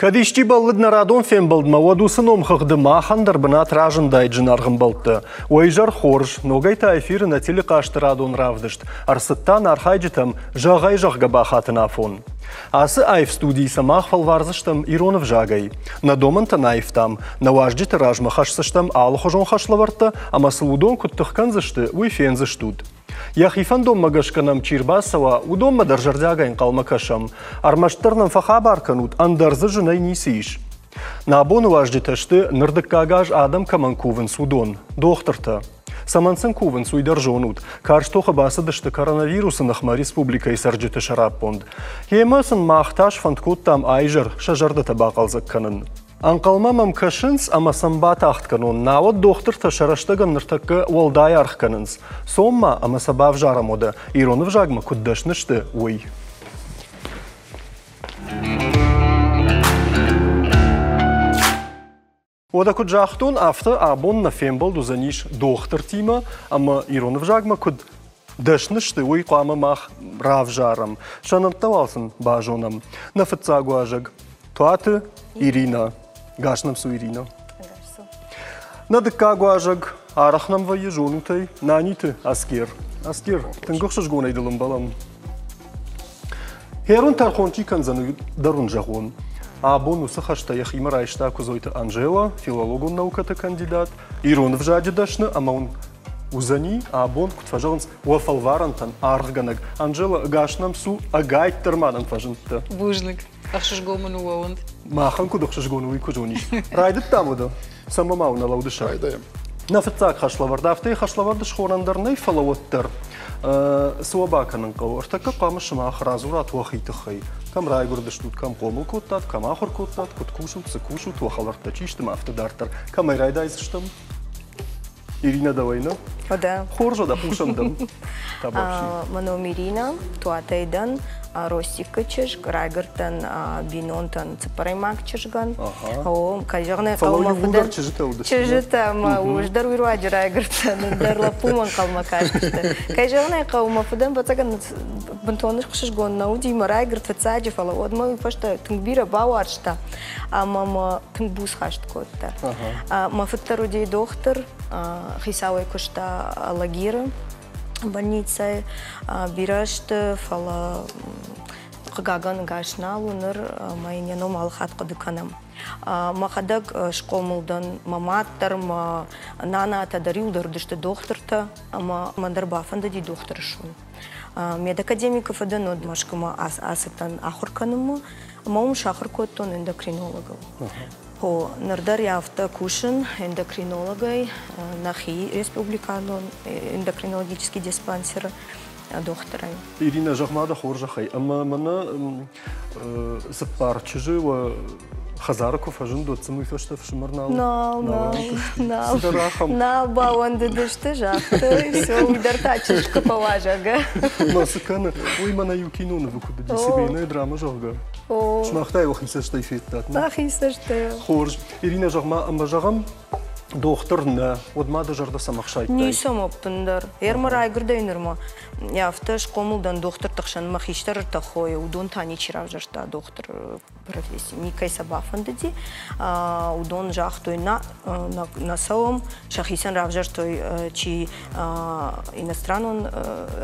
Кӕд исчи бӕллыд нӕ радон фембӕлдмӕ, уӕд уыцы номхыгъды махӕн дӕр бынат разындаид зынаргъ ӕмбӕлттӕ. Уӕ изӕр хорз, ногӕй та эфиры нӕ телехъазты радон равдыст. Ӕрцыд та нӕ архайджытӕм зӕгъӕй зӕгъгӕ бахатын афон. Ацы аив студийы сӕ мах фӕлвардзыстӕм ирон ӕвзагӕй. Нӕ домӕнтӕ нӕ аивтам, нӕ уазджыты размӕ хӕсдзыстӕм алыхуызон хӕслӕвӕрдтӕ ӕмӕ сыл уыдон куыд тых кӕндзысты, уый фендзыстут. Йӕхи фӕндонмӕ гӕсгӕ нӕм чи рбацӕуа, уыдонмӕ дӕр зӕрдиагӕй ӕнхъӕлмӕ кӕсӕм. Ӕрмӕстдӕр нӕм фӕхабар кӕнут, ӕндӕр дзы зынӕй ницы ис. Нӕ абоны уазджытӕ сты, ныр дыккаг аз адӕм кӕмӕн кувынц, уыдон – дохтыртӕ. Цӕмӕн сын кувынц, уый дӕр зонут. Карз тохы бацыдысты коронавирусы ныхмӕ республикӕйы цӕрджыты сӕраппонд. Гъемӕ сын мах та сфӕнд кодтам аизӕр сӕ зӕрдӕтӕ бахъӕлдзӕг кӕнын. Ӕнхъӕлмӕ мӕм кӕсынц ӕмӕ сӕм батагъд кӕнон, науӕд дохтыртӕ сӕ рӕстӕгӕн ныртӕккӕ уӕлдай аргъ кӕнынц. Цом-ма ӕмӕ сӕ бавзарӕм уӕдӕ, ирон ӕвзагмӕ куыд дӕсны сты, уый. Уӕдӕ куыд загътон, афтӕ абон нӕ фембӕлд уыдзӕнис дохтыртимӕ ӕмӕ ирон ӕвзагмӕ куыд дӕсны сты, уый хъуамӕ мах равзарӕм. Сӕ нӕмттӕ уал сын базонӕм. Нӕ фыццаг уазӕг Туаты Ирина. Гас нӕм цу, Ирина. Нӕ дыккаг уазӕг арӕх нӕм вӕййы зонутӕй Наниты Аскер. Аскер, тынг ӕхсызгонӕй дыл ӕмбӕлӕм. Херон тӕрхон чи кӕндзӕн, уый дӕр уын зӕгъон. Абон уыцы хӕстӕ йӕхимӕ райста Куыдзойты Анжела, филологон наукӕты кандидат, ирон ӕвзаджы дӕсны ӕмӕ уын уыдзӕни абон, куыд фӕзӕгъынц, уӕ фӕлварӕнтӕн аргъгӕнӕг. Анжела, ӕгас нӕм цу, ӕгайтдӕр ма нӕм фӕзындтӕ. Бузныг. Ӕхсызгон мын у уӕ уынд. Махӕн куыд ӕхсызгон у, уый куы зонис. Райдыдтам уӕдӕ? Цӕмӕ ма у нӕ лӕуды сӕр? Райдайӕм. Нӕ фыццаг хӕслӕвӕрд, афтӕ хӕслӕвӕрд схонӕн дӕр нӕй, фӕлӕ уӕддӕр. Цы уӕ бакӕнын хъӕуы? Ӕртӕккӕ хъуамӕ сымах радзурат уӕхи тыххӕй. Кӕм райгуырдыстут, кӕм хъомыл кодтат, кӕм ахуыр кодтат, куыд кусут, цы кусут, уӕ хӕлӕрттӕ чи сты, афтӕ дарддӕр. Кӕмӕй райдайдзыстӕм? Ирина, давай, нӕ? Да. Хорз, да, хъусӕм дӕм. Мӕ ном Ирина, Туатӕй дӕн, Ростикы чызг, райгуырдтӕн бинонтӕн цыппӕрӕймаг чызгӕн. О, кӕй зӕгъын ӕй хъӕуы, мӕ фыдӕн чызджытӕ уыдысты. Чызджытӕ, мӕ ус дӕр уый руаджы райгуырдтӕн, дӕр лӕппумӕ ӕнхъӕлмӕ кастысты. Кӕй зӕгъын ӕй хъӕуы, мӕ фыдӕн ӕвӕццӕгӕн бынтон ӕхсызгон нӕ уыди мӕ райгуырд фыццаджы, фӕлӕ уӕдмӕ уый фӕстӕ тынг бирӕ бауарзта ӕмӕ мӕ тынг буцхаст кодта. Мӕ фыд дӕр уыди дохтыр, хицауӕй куыста Алагиры больницӕйы. Бирӕ сты, фӕлӕ хъыгагӕн гас нал у ныр, ӕмӕ йын йӕ ном алы хатт хъуыды кӕнӕм. Мӕхӕдӕг схъомыл дӕн, мӕ мад дӕр, мӕ нанатӕ дӕр иуылдӕр уыдысты дохтыртӕ, ӕмӕ мӕн дӕр бафӕндыди дохтыр суын. Медакадемикы фыдӕн уӕд Мӕскуымӕ ацыдтӕн ахуыр кӕнынмӕ, ӕмӕ уым сахуыр кодтон эндокринологыл. О, ныр дӕр афтӕ кусын эндокринологӕй нӕхи республиканон эндокринологический диспансеры дохтырӕй. Ирина, зӕгъ-ма дӕ хорзӕхӕй, ӕмӕ мӕнӕ цыппар чызджы уӕ хӕдзары куы фӕзынд, уӕд сын уый фӕстӕ фсымӕр нал нал нал нал нал бауӕндыдысты, загътой, все, уый дӕр та чызг куы фӕуазӕг. Ма цы кӕны? Уый мӕнӕ иу кинонывы куыд уыди, семейная драма, зӕгъгӕ. Сымах та уӕхи цӕстӕй федтат? Нӕхи цӕстӕй. Хорз. Иринӕ, зӕгъ-ма, ӕмӕ зӕгъӕм, дохтыр нӕ, уӕд ма дӕ зӕрдӕ цӕмӕ хсайдтай? Ницӕмӕ ӕппындӕр. Ӕрмӕ райгуырдӕй нырмӕ афтӕ схъомыл дӕн дохтырты хсӕн. Мӕ хистӕр ӕртӕ хойы, уыдон та ничи равзӕрста дохтыры професси. Никӕй сӕ бафӕндыди. Уыдон загътой, нӕ, нӕ цӕуӕм. Сӕхицӕн равзӕрстой, чи иностранон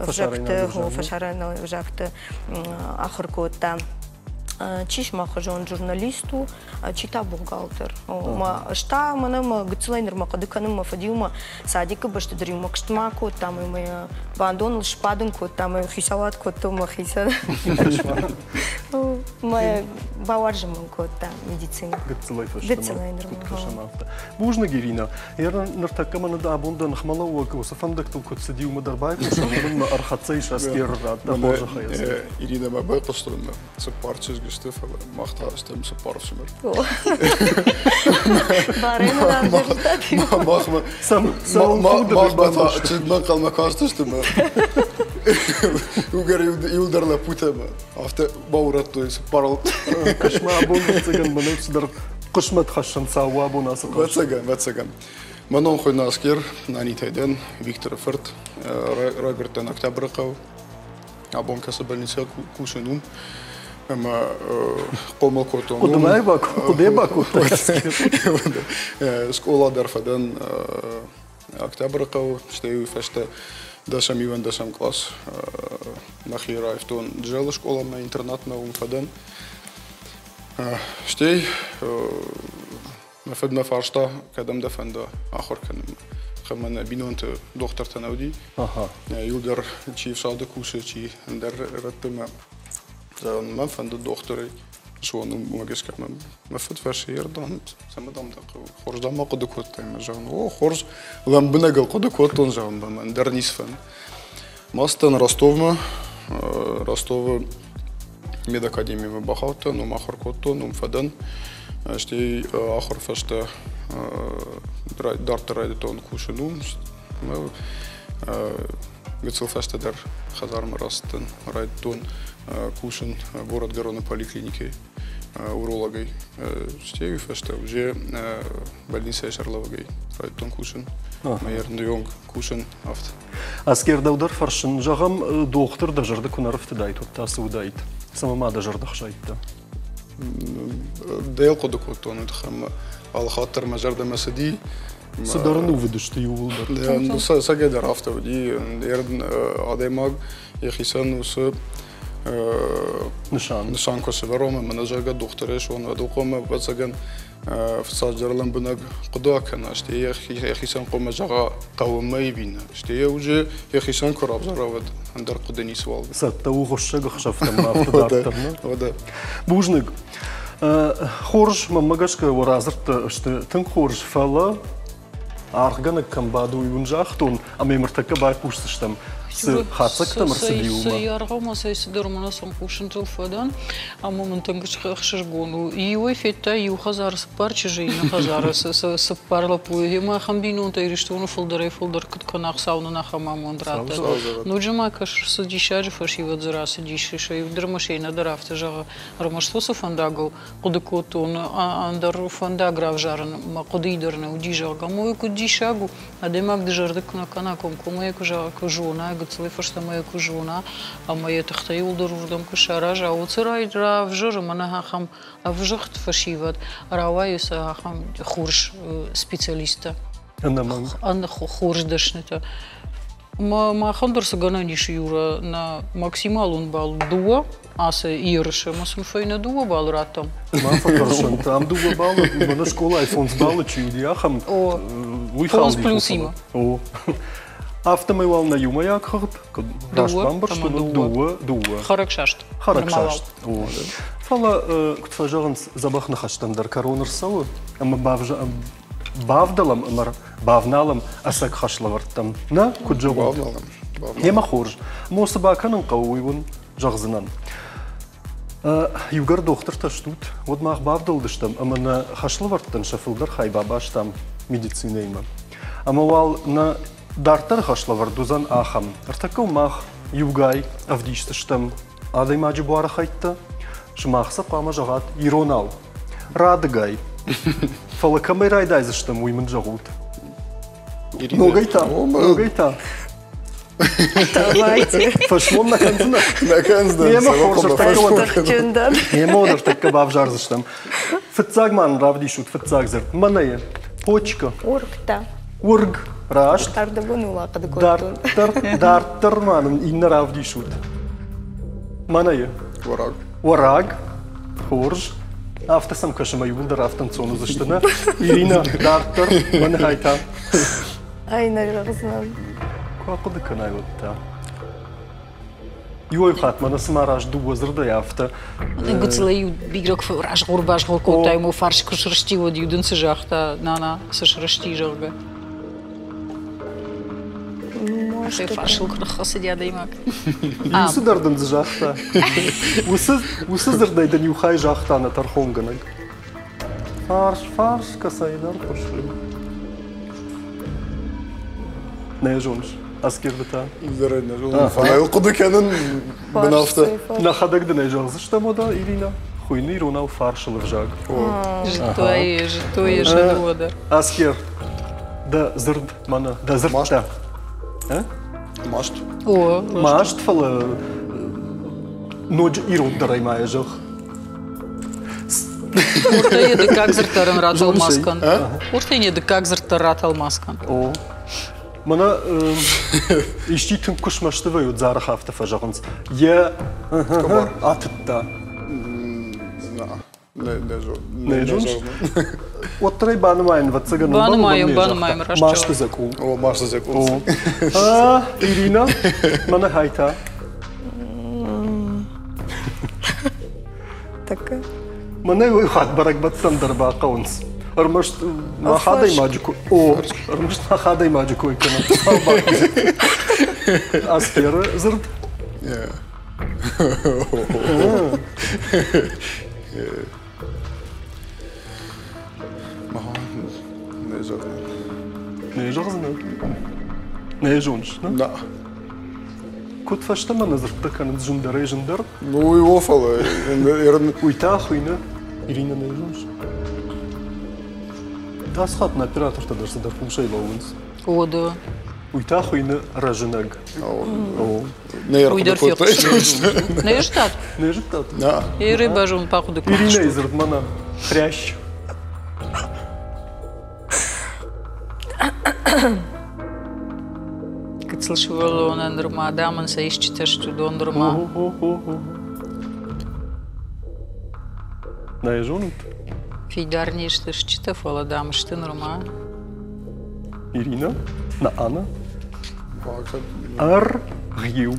ӕвзӕгты, фӕсарӕйнаг ӕвзӕгты ахуыр кодта. Чи сымаххуызон журналист у, чи та бухгалтер. Ӕз та мӕнӕ мӕ гыццылӕй нырмӕ хъуыды кӕнын мӕ фыд-иу садикы бӕсты дӕр-иу мӕ куыстмӕ акодта ӕмӕ мӕ бандоныл сбадын кодта ӕмӕ хицауад кодтон мӕхицӕн. Мӕ бауарзын мын кодта медицинӕ. Гыццылӕй фӕстӕмӕ. Гыццылӕй нырмӕ. Бузныг, Ирина. Ныртӕккӕ мӕнӕ абон дӕ ныхмӕлӕууӕг уыцы фӕндӕгтыл куыд цыди, уымӕ дӕр байхъуыстон, уымӕн ӕрхӕццӕ ис Аскеры рад, дӕ хорзӕхӕй. Иринӕмӕ байхъуыстон, цыппар чызг сты, фӕлӕ мах та стӕм цыппар ӕфсымӕр. Барӕй мын равзӕрстат. Махмӕ та чызгмӕ ӕнхъӕлмӕ кастысты мӕ иугӕр иуылдӕр лӕппутӕ мӕ афтӕ баурӕдтой цыппарыл. Кӕс-ма, абон ӕвӕццӕгӕн мӕнӕ цыдӕр хъысмӕт хӕссӕн цауы абон ацы хъазт. Ӕвӕццӕгӕн, ӕвӕццӕгӕн. Мӕ ном хуыйны Аскер, Нанитӕй дӕн, Викторы фырт. Райгуырдтӕн Октябрыхъӕу. Абон кӕцы больницӕ кусын, уым. Ӕмӕ хъомыл кодтон. Хъуыдымӕ бакодтай? Скъола дӕр фӕдӕн Октябры хъӕуы, стӕй уый фӕстӕ дӕсӕм иуӕндӕсӕм кълас мӕхи раивтон Джелы скъоламӕ, интернатмӕ уым фӕдӕн. Стӕй мӕ фыд мӕ фарста, кӕдӕм дӕ фӕнда ахуыр кӕнынмӕ. Ӕмӕ нӕ бинонты дохтыртӕ нӕ уыди. Иу дӕр чи ӕфсады кусы, чи ӕндӕр рӕтты мӕ мӕн фӕнды дохтырӕй суон, уымӕ гӕсгӕ мӕ фыд фӕрсы йе рдӕм, цӕмӕ дам дӕ хъӕуы. Хорз дам ма хъуыды кодтай, мӕ зӕгъын, о, хорз, лӕмбынӕг ыл хъуыды кодтон, зӕгъын, мӕ ӕндӕр ницы фӕнды. Мастӕн Ростовмӕ, Ростовы медакадемимӕ бахаудтӕн, уым ахуыр кодтон, уым фӕдӕн. Стӕй ахуыр фӕстӕ дарддӕр райдыдтон кусын уым. Гыццыл фӕстӕдӕр хӕдзармӕ рацыдтӕн, райдыдтон кусын горӕтгӕроны поликлиникӕйы урологӕй. Стӕй уый фӕстӕ уже больницӕйы сӕргълӕууӕгӕй райдыдтон кусын. Мӕ ерынды онг кусын афтӕ. Аскер, дӕу дӕр фӕрсын, зӕгъӕм, дохтыр дӕ зӕрды куы нӕ рыфтыдаид, уӕд та цы уыдаид? Цӕмӕ ма дӕ зӕрдӕ хсайдта? Дӕл хъуыды кодтон уый тыххӕй ӕмӕ алыхатт дӕр мӕ зӕрдӕмӕ цыди. Цыдӕр ӕнувыд сты иууылдӕр. Сӕгӕй дӕр афтӕ уыди. Адӕймаг йӕхицӕн уыцы нысан нысан куы сӕвӕрон ӕмӕ нӕ зӕгъгӕ дохтырӕй суон, уӕд хъуамӕ ӕвӕццӕгӕн фыццаджыдӕр лӕмбынӕг хъуыды акӕна, стӕй йӕхицӕн хъуамӕ зӕгъа хъӕуы мӕ ӕви нӕ. Стӕй йӕ уже йӕхицӕн куы равзара, уӕд ӕндӕр хъуыды ницыуал. Цӕттӕ у хуыссӕг ӕхсӕвтӕм афтӕ дарддӕр, нӕ? Бузныг. Хорз, мӕнмӕ гӕсгӕ, уӕ радзырдтӕ сты тынг хорз, фӕлӕ аргъгӕнӕг кӕм бады, уый уын загътон, ӕмӕ йӕм ӕртӕккӕ байхъусдзыстӕм. Цы хатдзӕгтӕм ӕрцыди, уымӕ. Цы аргъаумӕ цӕй цыдӕр мӕнӕ сын хъусынтыл фӕдӕн, ӕмӕ мын тынг ӕхсызгон у. Иуӕй федтай иу хӕдзары цыппар чызджы, иннӕ хӕдзары цыппар лӕппуйы. Ӕмӕ ахӕм бинонтӕ Ирыстоны фылдӕрӕй-фылдӕр куыд кӕна, Хуыцау нын ахӕм амонд раттӕд. Ноджы ма кӕс, цы диссаджы фӕсивӕд дзы рацыдис, сӕ иу дӕр ӕмӕ сӕ иннӕ дӕр афтӕ зӕгъы, ӕрмӕст уыцы фӕндагыл хъуыды кодтон, ӕндӕр фӕндаг равзарын мӕ хъуыдыйы дӕр нӕ уыди, зӕгъгӕ. Ӕмӕ уый куыд диссаг у, адӕймаг дызӕрдыг куы нӕ кӕна, комкоммӕ йӕ куы зӕгъа, куы зона, гыццылӕй фӕстӕмӕ йӕ куы зона, ӕмӕ йӕ тыхтӕ иуылдӕр уырдӕм куы сараза, уыцы равзӕры мӕнӕ ахӕм ӕвзыгъд фӕсивӕд, рауайы сӕ ахӕм хорз специалисттӕ. Ӕнӕмӕнг. Хорз дӕснытӕ. Махӕн дӕр цы гӕнӕн ис, Юра, нӕ максималон балл дыууӕ ацы ерысы ӕмӕ сын фӕйнӕ дыууӕ баллы раттӕм. Ма фӕтӕрсӕнт, ам дыууӕ баллы, мӕнӕ скъолайы фондз баллы чи уыди, ахӕм. Уый фондз плюсимӕ. О. Афтӕмӕй уал нӕ иумӕйаг хыгъд раст бамбӕрстон, дыууӕ, дыууӕ. Хӕрӕгсаст. Хӕрӕгсаст. О. Фӕлӕ, куыд фӕзӕгъынц, дзӕбӕх ныхӕстӕм дӕр кӕрон ӕрцӕуы, ӕмӕ бавдӕлӕм ӕмӕ бавналӕм ӕцӕг хӕслӕвӕрдтӕм. Нӕ, куыд зӕгъут? Йемӕ хорз. Мо цы бакӕнын хъӕуы, уый уын зӕгъдзынӕн. Иугӕр дохтыртӕ стут, уӕд мах бавдӕлдыстӕм ӕмӕ нӕ хӕслӕвӕрдтӕн сӕ фылдӕр хай бабастам медицинӕимӕ. Ӕмӕ уал нӕ дарддӕры хӕслӕвӕрд уыдзӕн ахӕм. Ӕртӕккӕ мах иугай ӕвдисдзыстӕм адӕймаджы буары хӕйттӕ, сымах сӕ хъуамӕ зӕгъат иронау. Радыгай. Фӕлӕ кӕмӕй райдайдзыстӕм, уый мын зӕгъут. Ногӕй та? Ногӕй та? Давайте. Фӕсмон нӕ кӕндзынӕ? Нӕ кӕндзынӕ. Немӕ хорз ӕртӕккӕ Немӕ ӕртӕккӕ бавзардзыстӕм. Фыццаг ма нын равдисут фыццаг дзырд. Мӕнӕ почка. Уыргтӕ. Уырг. Раст. Ӕрдӕбон ыл ахъуыды кодтон. Дарддӕр, дарддӕр ма нын иннӕ равдисут. Мӕнӕ Уӕраг. Уӕраг. Хорз. Афтӕ сӕм кӕсы, мӕ иууылдӕр афтӕ ӕнцон уыдзысты, нӕ? Ирина, дарддӕр, мӕнӕй та. Ай, нӕ зӕгъдзынӕн. Куы ахъуыды кӕнай, уӕд та. Иуӕй хатт мӕнӕ цыма раст дыууӕ дзырдӕй афтӕ. Гыццылӕй-иу бирӕ куы разгъор-базгъор кодтай, ӕмӕ фарс куы срысти, уӕд-иу дын цы загъта, нана, цы срысти, зӕгъгӕ. Может, фарсыл куы ныххӕцыди адӕймаг. Иу цыдӕр дын дзы загъта. Уыцы, уыцы дзырдӕй дын иу хай загъта нӕ тӕрхонгӕнӕг. Фарс, фарс кӕцӕйдӕр хъуысы. Нӕ зоныс, Аскерды та? Дӕр нӕ зонын, фӕлӕ хъуыды кӕнын бын афтӕ. Нӕхӕдӕг дын ӕй зӕгъдзыстӕм уӕдӕ, Ирина? Хуыйны иронау фарсыл ӕвзаг. Зыдтой, зыдтой сӕ дыууӕ дӕр. Аскер, дӕ дзырд мӕнӕ, дӕ дзырдтӕ. Маст. О, Маст, фӕлӕ ноджы ирондӕрӕй ма йӕ зӕгъ. Уыртӕ йӕ дыккаг дзырд дӕр ын ратӕлмац кӕн. Уыртӕ йын йӕ дыккаг дзырд дӕр ратӕлмац кӕн. О. Мӕнӕ исчи тынг куы смӕсты вӕййы, дзарых афтӕ фӕзӕгъынц. Йӕ атыдта. Нӕ зоныс? Уӕддӕр ӕй банымайын, ӕвӕццӕгӕн, Банымайӕм, банымайӕм, раст Масты дзӕкъул. О, масты дзӕкъул. Ирина, мӕнӕ хай та. Такая. Мӕнӕ уый хатт бӕрӕгбӕттӕм дӕр бахъӕуынц. Ӕрмӕст мах адӕймаджы кой, о, ӕрмӕст мах адӕймаджы кой кӕнӕм. Астеры дзырд. Не зӕгъдзынӕ? Не зоныс, нӕ? На. Куыд фӕстӕмӕ нӕ дзырдтӕ кӕнынц зындӕрӕй зындӕр? Ну, уый о, фӕлӕ Уый та хуыйны Ирина не зоныс? Ацы хатт нӕ оператортӕ дӕр цыдӕр хъусӕй лӕууынц. О, да. Уый та хуыйны рӕзынӕг. Нӕ ӕрхъуыды кодтай. Нӕ зыдтат? Нӕ зыдтат? Нӕ. Иры базон бахъуыды кодта. Иринӕйы дзырд мӕнӕ хрящ. Гыццыл сывӕллонӕн нырма адӕмӕн сӕ исчитӕ сты, уыдон нырма. Нӕ зонут? Фидар не сты стджытӕ, фӕлӕ дам сты нырма. Ирина? На Анна? Ӕргъиу.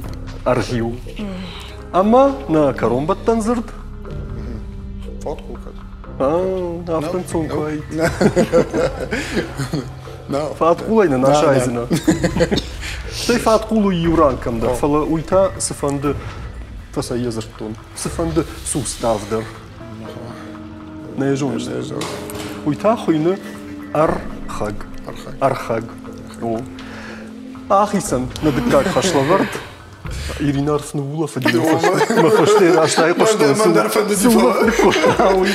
Ӕргъиу. Ӕмӕ нӕ кӕронбӕттӕн дзырд? Фатхъул кӕд. Афтӕ ӕнцон куы уаид. Фатхъулӕй нын асайдзынӕ. Стӕй фатхъул у иу ран кӕмдӕр, фӕлӕ уый та цыфӕнды, фӕцӕй йӕ дзырдтон, цыфӕнды сустав дӕр. Нӕ зоныс? Уый та хуыйны ӕрхӕг. Ӕрхӕг. О. Ахицӕн нӕ дыккаг хӕслӕвӕрд. Ирина арф ныуулӕфыди, мӕ фӕсте раст айхъуыстон, цы улӕфт уый.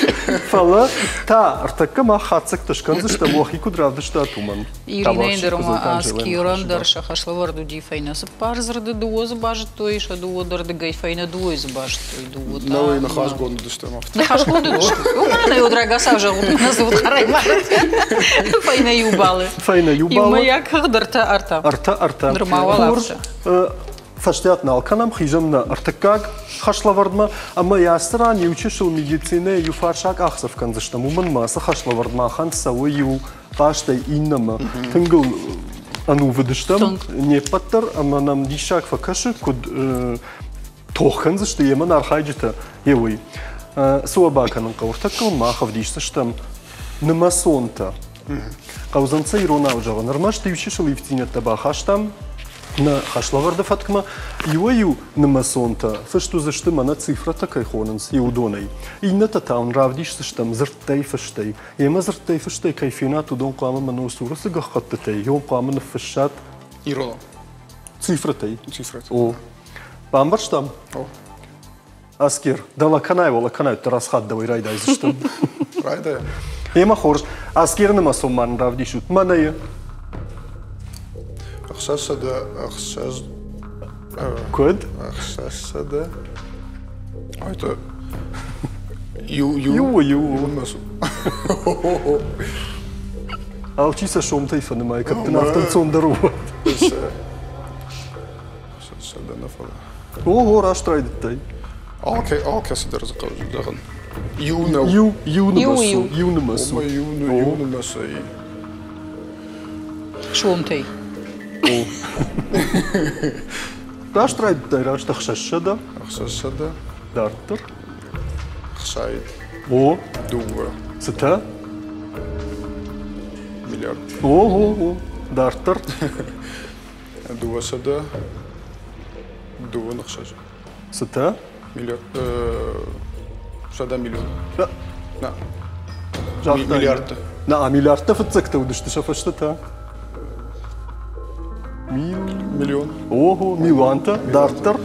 Фӕлӕ та ӕртӕккӕ мах хатдзӕгтӕ скӕндзыстӕм, уӕхи куыд равдыстат, уымӕн. Иринӕйы дӕр ӕмӕ Аскерӕн дӕр сӕ хӕслӕвӕрд уыди фӕйнӕ цыппар дзырды, дыууӕ дзы базыдтой, сӕ дыууӕ дӕр дыгай фӕйнӕ дыууӕ дзы базыдтой, дыууӕ та. Науӕй ныхасгонд уыдыстӕм афтӕ. Ныхасгонд уыдыстут? Уымӕн ӕй уӕд рагацау зӕгъут, нӕ дзы уыд хъӕрӕй Фӕйнӕ иу баллы. Фӕйнӕ иу баллы. Иумӕйаг хыгъд ӕртӕ ӕртӕ. Ӕртӕ ӕртӕ. Нырма уал афтӕ. Фӕстиат нал кӕнӕм, хизӕм нӕ ӕртыккаг хӕслӕвӕрдмӕ ӕмӕ йӕ ацы ран иу чысыл медицинӕйы иу фарсаг ахсӕв кӕндзыстӕм. Уымӕн ма ацы хӕслӕвӕрд махӕн цӕуы иу хъазтӕй иннӕмӕ. Тынг ыл ӕнувыд стӕм не ппӕт дӕр ӕмӕ нӕм диссаг фӕкӕсы, куыд тох кӕндзысты йемӕ архайджытӕ, йе уый. Цы уӕ бакӕнын хъӕуы? Ӕртӕккӕ мах ӕвдисдзыстӕм нымӕцонтӕ. Хъӕудзӕн сӕ иронау зӕгъын. Ӕрмӕст иу чысыл ивддзинӕдтӕ бахастам нӕ хӕслӕвӕрды фӕткмӕ. Иуӕй-иу нымӕцонтӕ фыст уыдзысты мӕнӕ цифрӕтӕ кӕй хонынц, уыдонӕй. Иннӕтӕ та уын равдисдзыстӕм дзырдтӕй фыстӕй. Йемӕ дзырдтӕй фыстӕй кӕй фенат, уыдон хъуамӕ мӕнӕ цуры цы гӕххӕттытӕй, уым хъуамӕ ныффыссат. Иронау. Цифрӕтӕй. Цифрӕтӕй. О. Бамбӕрстам? О. Аскер, дӕлӕ кӕнай, уӕлӕ кӕнай, уӕддӕр ацы хатт дӕуӕй райдайдзыстӕм. Райдайӕм. Емӕ хорз. Аскеры нымӕцон ма нын равдисут. Мӕнӕйы. 606. Куыд? 600. А это иу иу иу нымӕц. Алчи сӕ сомтӕй фӕнымайы, кӕд дын афтӕ ӕнцондӕр у. Сӕдӕ нӕ фӕлӕ. Ого, раст райдыдтай. Алкӕ, алкӕцыдӕр дзы хъӕуы зӕгъын. Иу нӕу. Иу, иу нымӕц у. Иу нымӕц у. Иу, иу нымӕцӕй. Сомтӕй. О. Раст райдыдтай, раст 600. 600. Дарддӕр. Хсай. О. Дыууӕ. Цытӕ? Миллиард. О, о, о. Дарддӕр. 200 дыууын ӕхсӕз. Цытӕ? Миллиард. 100 миллион. Нӕ. Миллиардтӕ. Нӕ, миллиардтӕ фыццӕгтӕ уыдысты сӕ фӕстӕ та. Мил... Миллион. Ого, милуантӕ. Дарддӕр?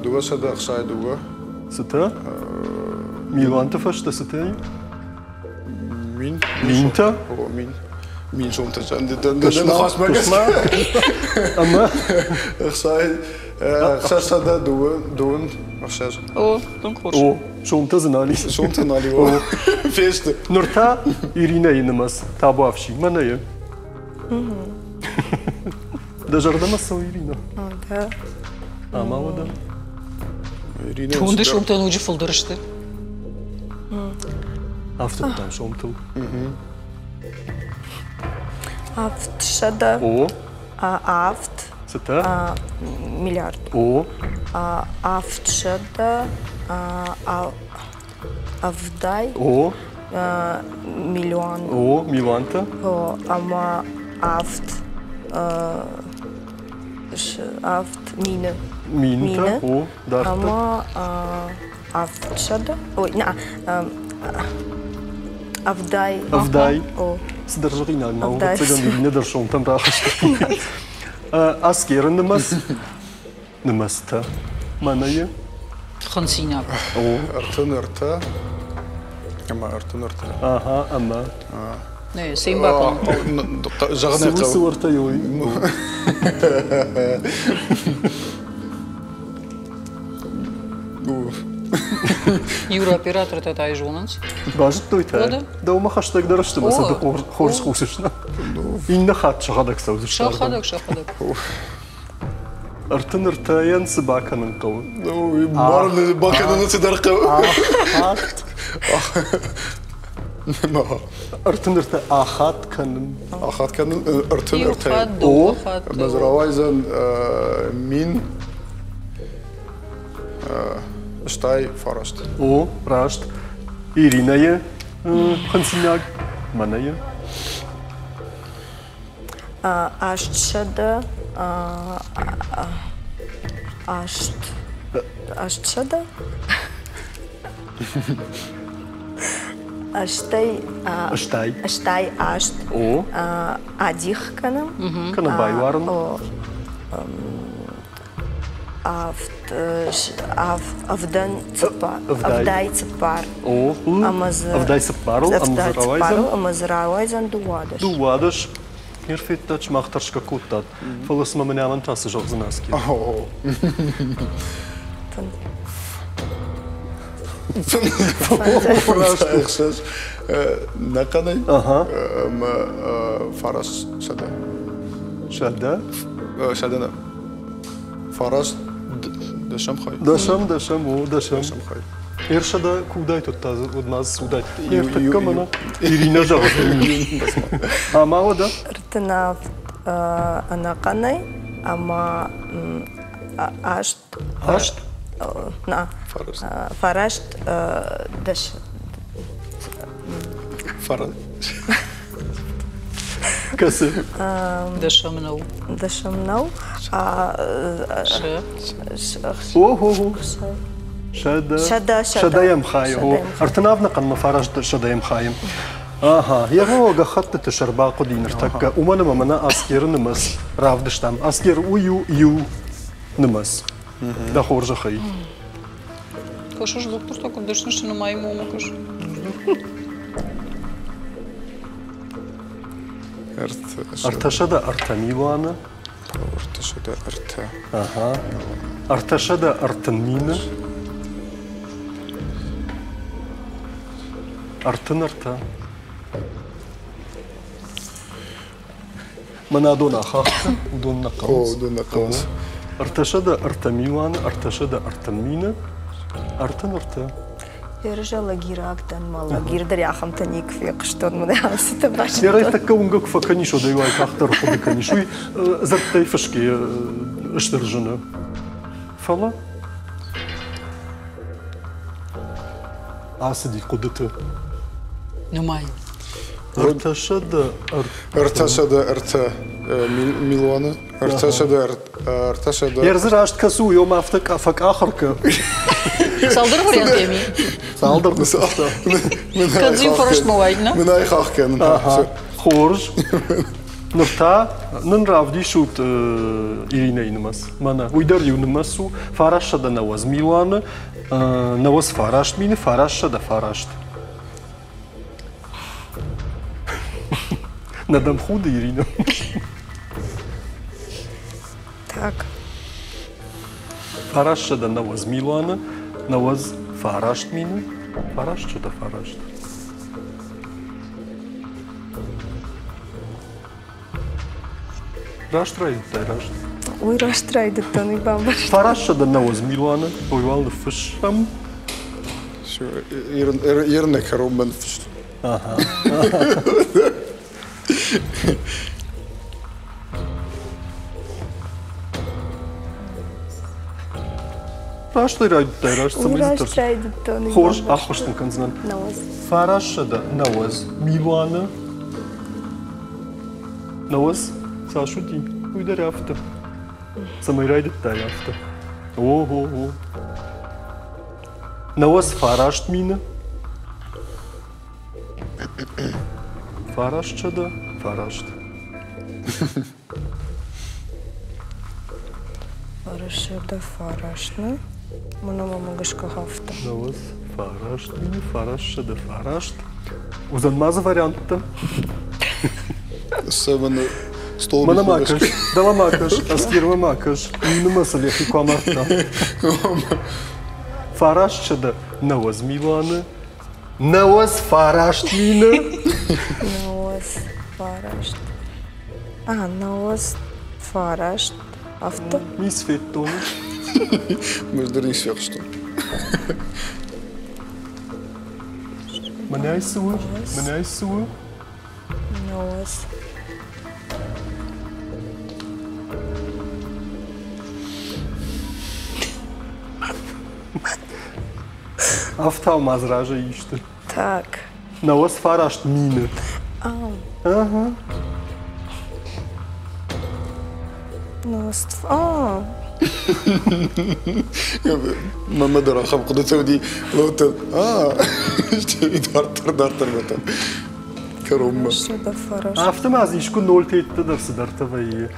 262. Цытӕ? Милуанты фӕстӕ цытӕ и? Мин. Минтӕ? О, мин. Мин сомтӕ ныхасмӕ гӕсгӕ. Ӕмӕ? Ӕхсай ӕхсӕзсӕдӕ дыууын ӕхсӕз. О, тынг хорз. О, сомтӕ дзы нал ис. Сомтӕ нал и, о. Фесты. Ныр та Иринӕйы нымӕц табуафси, мӕнӕ йӕ. Дӕ зӕрдӕмӕ цӕуы Иринӕ? Да. Ӕмӕ уӕдӕ? Иринӕ Тунды сомтӕ ноджы фылдӕр сты. Афтыдтам сомтыл. Авдсӕдӕ. О. Авд. Цытӕ? Миллиард. О. Авдсӕдӕ. Ӕвдай. О. Миллион. О, милуантӕ. О, ӕмӕ авд. Авд мины. Минтӕ, о, дарддӕр. Ӕмӕ авдсӕдӕ. Ой, нӕ, ӕвдай. Ӕвдай. О. Цыдӕр зӕгъинаг ма у, ӕвӕццӕгӕн Иринӕ дӕр сомтӕм рахызт. Аскеры нымӕц. Нымӕцтӕ. Мӕнӕ йӕ. Хынцинаг. О. 33 ӕмӕ 33. Ага, ӕмӕ. Нӕ, цы йын бакӕнын хъӕуы? Зӕгъын Цы цы уӕртӕ ой. Юра, оператортӕ та зонынц. Базыдтой та? Дӕумӕ хӕстӕгдӕр сты мӕ сӕ ды хорз хъусыс. Иннӕ хатт сӕхӕдӕг цӕудзысты. Сӕхӕдӕг, сӕхӕдӕг. 33-йӕн цы бакӕнын хъӕуы? Бакӕныны цыдӕр хъӕуы. Ахатт. 33 ахатт кӕнын. Ахатт кӕнын 33. О. Ӕмӕ дзы рауайдзӕн мин стай фараст. О, раст. Иринӕйы хынцинаг, мӕнӕйы. Астсӕдӕ аст астсӕдӕ ӕстай ӕстай ӕстай аст О. адих кӕнӕм. Кӕнӕ байуарын. Авд авдӕн цыппар ӕвдай цыппар. О, ӕмӕ дзы ӕвдай цыппарыл ӕмӕ дзы рауайдзӕн ӕмӕ дзы рауайдзӕн 12. 12. Ныр федтат, сымах тӕрсгӕ кодтат. Фӕлӕ цымӕ мӕнӕ амӕн та цы зӕгъдзынӕ, Аскер? Фараст ӕхсӕз нӕхъӕнӕй ӕмӕ 900. Сӕдӕ? Сӕдӕ нӕ. Фараст дӕсӕм хай. Дӕсӕм, дӕсӕм, о, дӕсӕм. Дӕсӕм хай. Ӕрсӕдӕ кудай тудта, уӕд ма судай. Ӕртӕккӕ мӕнӕ Иринӕ зӕгъы. Ӕмӕ уӕдӕ? 37 ӕнӕхъӕнӕй ӕмӕ аст Аст? На. Фараст дӕс. Фараст. Кӕсы? Дӕсӕм нӕу. Дӕсӕм нӕу. Сӕ. О-хо-хо. Сӕдӕ. Сӕдӕ. Сӕдӕйӕм хайы. 37 хъӕнмӕ фараст сӕдӕйӕм хайы. Ага, йегъовӕ гӕххӕттыты сӕр бахъуыди ныртӕккӕ, уымӕн ӕмӕ мӕнӕ Аскеры нымӕц равдыстам. Аскер уый у иу нымӕц. Дӕ хорзӕхӕй. Кӕсыс, дохтыртӕ куыд дӕсны сты нымайынмӕ, уымӕ кӕс. 303 милуаны. 303. Ага. 330 мины. 33. Мӕнӕ адон ахӕхты, уыдон нӕ хъӕуынц. О, уыдон нӕ хъӕуынц. 303 милуаны, 330 мины, 33. Ерызӕ лагираг дӕн, мӕ лагир дӕр ахӕмтӕ никуы фехъуыстон, мӕнӕ ацытӕ базыдтон. Ерӕй тӕккӕ уынгӕ куы фӕкӕнис, уӕд ӕй уайтагъддӕр хъуыды кӕнис. Уый дзырдтӕй фысгӕ стыр зыны. Фӕлӕ ацыди хъуыдыты. Нымайын. 303. 303 милуаны. 303. Ерзы раст кӕсы, уый ом афтӕ фӕкъахыр кӕ. Цалдӕр вариантеми. Цалдӕр. Кӕд зин фӕрӕстмӕ уайд, нӕ? Мынӕй хах кӕнын. Хорз. Ныр та нын равдисут Иринӕйы нымӕц. Мӕнӕ, уый дӕр иу нымӕц у. 990 милуаны, 99 мины, 909. Нӕ дӕм худы, Ирина? Так. 990 милуаны, 99 мины, 909. Раст райдыдтай, раст. Уый раст райдыдтон, уый бамбӕрстон. 990 милуаны, уый уал ныффыссӕм. Все, Ирны кӕронмӕ ныффыст. Ага. Раст райдыдтай, раст цӕмӕй Раст райдыдтон. Хорз, ӕххуыс дын кӕндзынӕн. 990 милуаны 90 цас уыди, уый дӕр афтӕ. Цӕмӕй райдыдтай афтӕ. О-о-о. 99 мины. 909. 909 ну. Мӕнӕ мӕ гӕсгӕ афтӕ. 99 мины, 909. Уыдзӕн ма дзы варианттӕ? Цӕмӕн стол Мӕнӕ ма кӕс, дӕлӕ ма кӕс, Аскермӕ ма кӕс, минымӕ цы лехи куы амардта. 990 милуаны, 99 мины. 99. А, 99. Афтӕ? Ницы федтон. Мӕз дӕр ницы фехъуыстон. Мӕнӕй цы у? Мӕнӕй цы у? Науӕдз. Афтау ма дзы разӕй исты. Так. 99 мины. Ау. Ага. Науӕдз. А. Мӕнмӕ дӕр ахӕм хъуыдытӕ уыди, лӕудтӕн, а, стӕй дарддӕр, дарддӕр мӕтӕ кӕронмӕ. Афтӕ ма дзы искуы ноль тетты дӕр цыдӕртӕ вӕййы.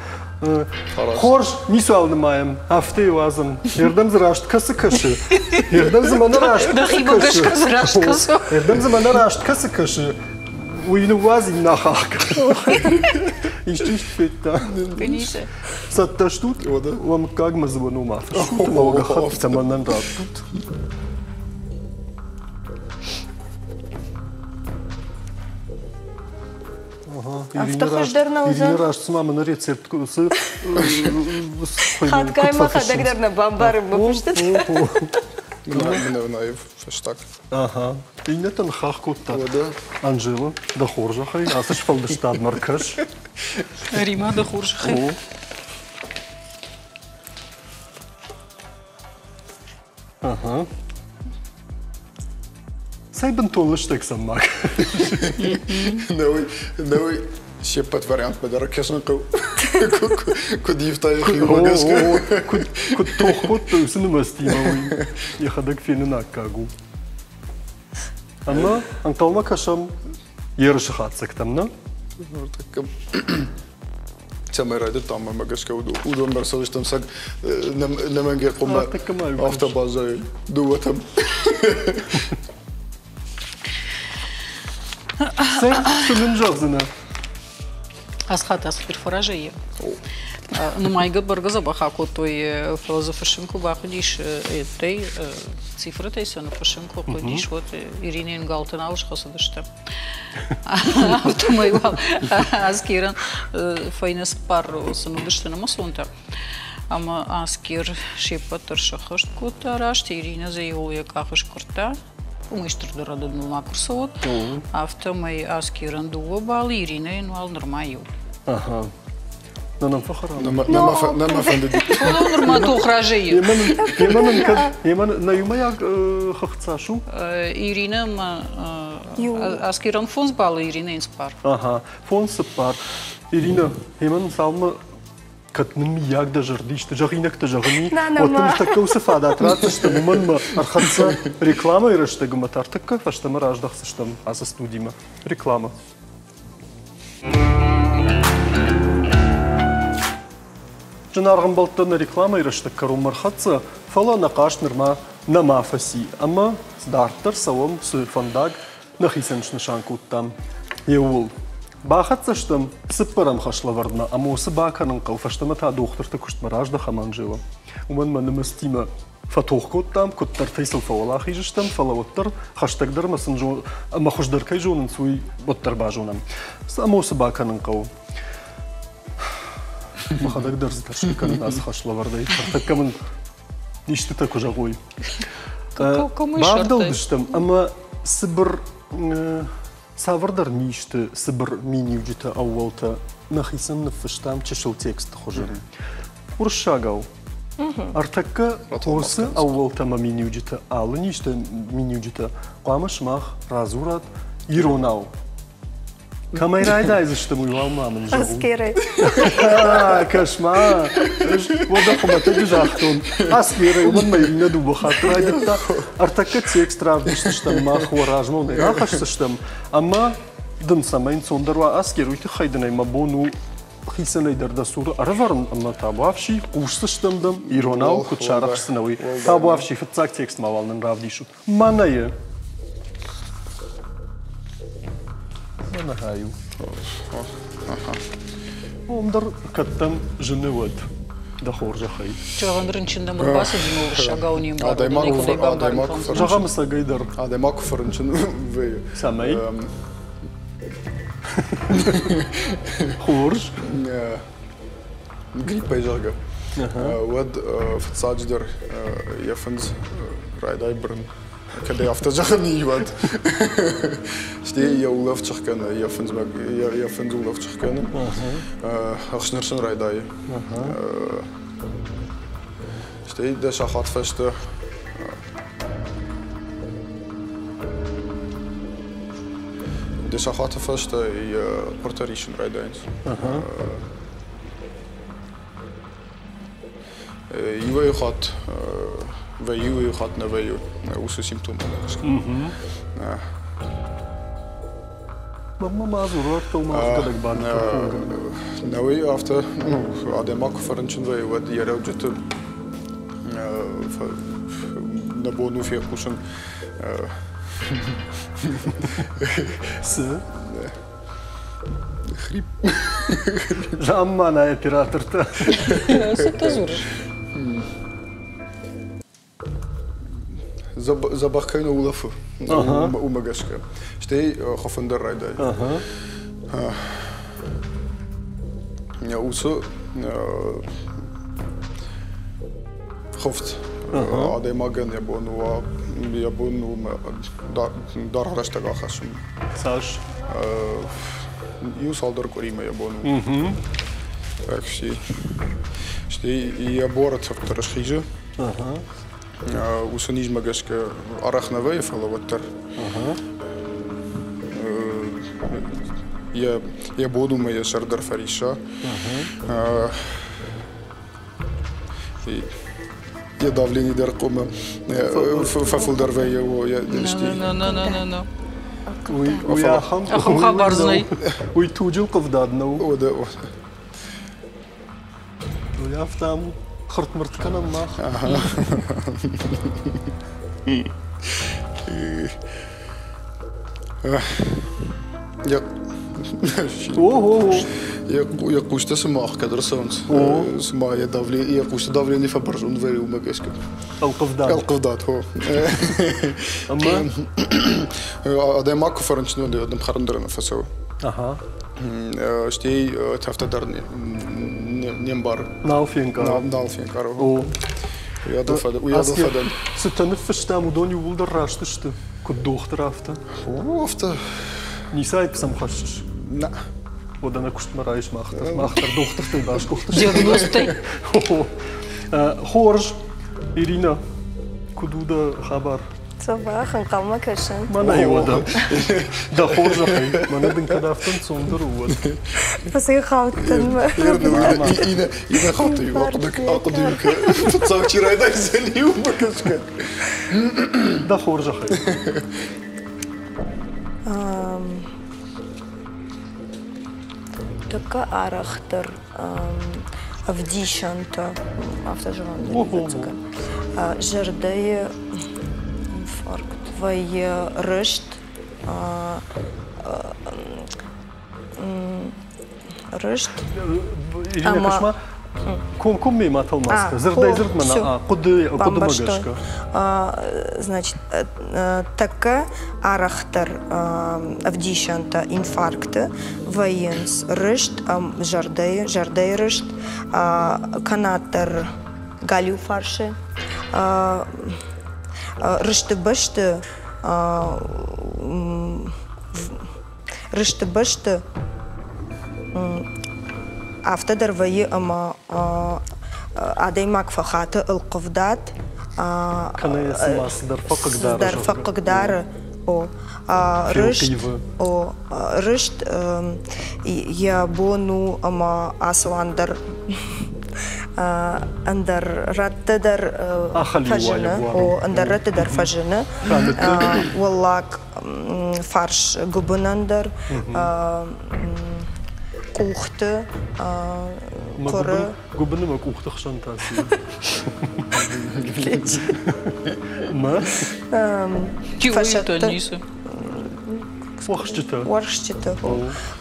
Хорз, ницуал нымайӕм, афтӕ йӕ уадзӕм. Ердӕм дзы раст кӕцы кӕсы? Ердӕм дзы мӕнӕ раст кӕцы кӕсы? Ердӕм дзы мӕнӕ раст кӕцы кӕсы? Уый ныууадз иннӕ хахх. Исчи исты федта? Цӕттӕ стут? Уӕ мыггагмӕ дзы уӕ ном афыссут ӕмӕ уӕ гӕххӕттытӕ мӕнӕн раттут. Афтӕ хуыздӕр нӕ уыдзӕн? Ирина раст цыма мын рецепт куы цы Хатгай мӕхӕдӕг дӕр нӕ бамбарын мӕ фыстытӕ. Мын фӕстаг. Ага. Иннӕтӕ ныххах кодта. Анжела, дӕ хорзӕхӕй, ацы сфӕлдыстадмӕ ркӕс. Рима, дӕ хорзӕхӕй. Ага. Цӕй бынтон лыстӕг сӕм ма Нӕуый се ппӕт вариантмӕ дӕр кӕсын хъӕуы. Куыд ивта йӕхимӕ гӕсгӕ. Куыд тох кодтой уыцы нымӕцтимӕ, уый йӕхӕдӕг феныны аккаг у. Ӕмӕ ӕнхъӕлмӕ кӕсӕм ерысы хатдзӕгтӕм, нӕ? Цӕмӕй райдыдтам, мӕ гӕсгӕ уыдон дӕр цӕудзыстӕм сӕг нӕмӕнгӕ хъуымӕ афтӕ баззайы дыууӕтӕм. Цӕй, цы нын зӕгъдзынӕ? Асхат Асхир фӕразӕй. Нымайгӕ бӕргӕ дзӕбӕх акодтой, фӕлӕ дзы фыссын куы бахъуыдис, ӕддӕй цифрӕтӕй сӕ ныффыссын куы хъуыдис, уӕд Иринӕйӕн галты нал схӕцыдысты. Афтӕмӕй уал Аскерӕн фӕйнӕ цыппар сын уыдысты нымӕцонтӕ. Ӕмӕ Аскер се ппӕт дӕр сӕххӕст кодта раст, Иринӕ дзы иуыл йӕ къах скъуырдта. Уымӕй стырдӕр рӕдыд ма куы рцӕуӕд. Афтӕмӕй Аскерӕн дыууӕ баллы, Иринӕйӕн уал нырма иу. Ага. Нӕ нӕм фӕхӕрам. Нӕ мӕ фӕндыди. Уыдон нырма тох разӕй. Емӕ нын кӕд емӕ нӕ иумӕйаг хыгъд цас у? Иринӕ ма Аскерӕн фондз баллы, Иринӕйӕн цыппар. Ага, фондз цыппар. Иринӕ, емӕ нын цалынмӕ кӕд нын миййаг дӕ зӕрды исты зӕгъинӕгтӕ зӕгъыни, уӕд дын тӕккӕ уыцы фадат ратдзыстӕм, уымӕн мӕ ӕрхӕццӕ рекламӕйы рӕстӕг ӕмӕ та ӕртӕккӕ фӕстӕмӕ раздӕхдзыстӕм ацы студимӕ. Реклама. Зынаргъ ӕмбӕлттӕ, нӕ рекламӕйы рӕстӕг кӕронмӕ ӕрхӕццӕ, фӕлӕ нӕ хъазт нырма нӕма фӕци ӕмӕ дарддӕр цӕуӕм, цы фӕндаг нӕхицӕн снысан кодтам, еууыл. Бахӕццӕ стӕм цыппӕрӕм хӕслӕвӕрдмӕ ӕмӕ уыцы бакӕнын хъӕуы, фӕстӕмӕ та дохтырты куыстмӕ раздӕхӕм, Анжела. Уымӕн мӕ нымӕцтимӕ фӕтох кодтам, куыддӕртӕй сыл фӕуӕлахиз стӕм, фӕлӕ уӕддӕр хӕстӕгдӕр ӕмӕ сын ӕмӕ хуыздӕр кӕй зонынц, уый уӕддӕр базонӕм. Ӕмӕ уыцы бакӕнын хъӕуы. Мӕхӕдӕг дӕр дзы тӕрсгӕ кӕнын ацы хӕслӕвӕрдӕй. Ӕртӕккӕ мын истытӕ куы зӕгъой. Бавдӕлдыстӕм ӕмӕ цыбыр цавӕрдӕр низты цыбыр миниуджытӕ, ӕууӕлтӕ нӕхицӕн ныффыстам чысыл тексты хуызы. Уырыссагау. Ӕртӕккӕ уыцы ӕууӕлтӕ ӕмӕ миниуджытӕ, алы низты миниуджытӕ хъуамӕ сымах радзурат иронау. Кӕмӕй райдайдзыстӕм, уый уал ма мын зӕгъут. Аскерӕй. Кӕс-ма, ӕз уӕдӕ хуымӕтӕджы загътон. Аскерӕй, уымӕн мӕ иннӕ дыууӕ хатты райдыдта. Ӕртӕккӕ текст равдисдзыстӕм мах уӕ размӕ нӕ рахӕсдзыстӕм ӕмӕ дын цӕмӕй ӕнцондӕр уа Аскер, уый тыххӕй дын ӕй мӕ бон у хицӕнӕй дӕр дӕ цуры ӕрӕвӕрын ӕмӕ табуафси, хъусдзыстӕм дӕм, иронау куыд сарӕхсдзынӕ, уый. Табуафси, фыццаг текст ма уал нын равдисут. Мӕнӕйы. Мӕнӕ у. Уым дӕр кӕддӕм зыны уӕд дӕ хорзӕхӕй. Зӕгъӕн, рынчын дӕм ӕрбацыди уырыссагау не мбары, Зӕгъӕм, ӕцӕгӕй дӕр. Адӕймаг куы фӕрынчын вӕййы. Цӕмӕй? Хорз. Гриппӕй, зӕгъгӕ, уӕд фыццаджыдӕр йӕ фындз райдай бырын. Кӕд ӕй афтӕ зӕгъын и, уӕд. Стӕй йӕ улӕфт сыхгӕны, йӕ фындзмӕ йӕ фындз улӕфт сыхгӕны. Ӕхснырсын райдайы. Стӕй дӕ сахат фӕстӕ Дӕ сахаты фӕстӕ йӕ хъуыртӕ рисын райдайынц. Иуӕй хатт вӕййы, иуӕй хатт нӕ вӕййы уыцы симптомтӕ гӕсгӕ. Мӕнмӕ ма дзур, ӕртыл ма гӕнӕг бады. Нӕуый афтӕ, ну, адӕймаг куы фӕрынчын вӕййы, уӕд йӕ рӕуджыты нӕ бон у фехъусын. Цы? Хрип. Замманай оператортӕ. Цы ты дзурыс? Дзӕбӕх кӕй нӕ улӕфы, уымӕ гӕсгӕ. Стӕй хуыфын дӕр райдайы. Уыцы хуыфт адӕймагӕн йӕ бон у йӕ бон у даргъ рӕстӕг ахӕссын. Цас? Иу цалдӕр къуыримӕ йӕ бон у. Стӕй йӕ буары цӕфтӕр схизы. Уыцы низмӕ гӕсгӕ арӕх нӕ вӕййы, фӕлӕ уӕддӕр йӕ бон у мӕ йӕ сӕр дӕр фӕрисса. Йӕ давлени дӕр хъуамӕ фӕфылдӕр вӕййы. Уый ахӕм хабар дзы нӕй. Уый туджы лхъывдад нӕу. Уый афтӕ хыртмырт кӕнӕм мах. Йӕ хъустӕ цыма ӕхгӕд ӕрцӕуынц, цыма йӕ давление, йӕ хъусты давление фӕбӕрзонд вӕййы, уымӕ гӕсгӕ. Ӕлхъывдад. Ӕлхъывдад, хо. Ӕмӕ? Адӕймаг куы фӕрынчын вӕййы, уӕд ӕм хӕрын дӕр нӕ фӕцӕуы. Стӕй тӕфтӕ дӕр не мбары. Нал фенкъары. Нал фенкъары. Уый адыл фӕдӕн. Цытӕ ныффыстам, уыдон иууылдӕр раст сты, куыд дохтыр, афтӕ? О, афтӕ. Ницы аипп сӕм хӕссыс? Нӕ. Уӕдӕ нӕ куыстмӕ райс мах дӕр. Мах дӕр дохтыртӕй басгуыхтыстӕм. Диагностӕй? Хорз. Ирина, куыд у дӕ хабар? Дзӕбӕх, ӕнхъӕлмӕ кӕсын. Мӕнӕй уӕдӕ. Дӕ хорзӕхӕй, мӕнӕ дын кӕд афтӕ ӕнцондӕр у, уӕд. Фӕцӕйхаудтӕн мӕ. Иннӕ хатт-иу ахъуыды фыццаг чи райдайдзӕни, уымӕ гӕсгӕ. Дӕ хорзӕхӕй. Тӕккӕ арӕхдӕр ӕвдисӕнтӕ, афтӕ зӕгъӕн, зӕрдӕйы инфаркт вӕййы рыст. Рыст. Ирина, кӕс-ма, комкоммӕ ма тӕлмац кӕн. Дзырдӕй дзырдмӕ нӕ хъуыдымӕ гӕсгӕ. Значит, тӕккӕ арӕхдӕр ӕвдисӕнтӕ инфаркты вӕййынц рыст, зӕрдӕйы, зӕрдӕйы рыст, кӕнӕддӕр галиу фарсы рысты бӕсты рысты бӕсты афтӕ дӕр вӕййы, ӕмӕ адӕймаг фӕхаты ӕлхъывдад. Кӕнӕ йӕ цыма цыдӕр фӕхъыгдары. Цыдӕр фӕхъыгдары. О, рыст, о, рыст йӕ бон у ӕмӕ ацӕуа ӕндӕр ӕндӕр рӕтты дӕр фӕзыны. О, ӕндӕр рӕтты дӕр фӕзыны. Уӕллаг фарс гуыбынӕн дӕр, къухты, хъуыры. Гуыбыны мӕ къухты хсӕн та цы? Мӕ? Фӕсӕтты. Уӕхсчытӕ. Уӕхсчыты.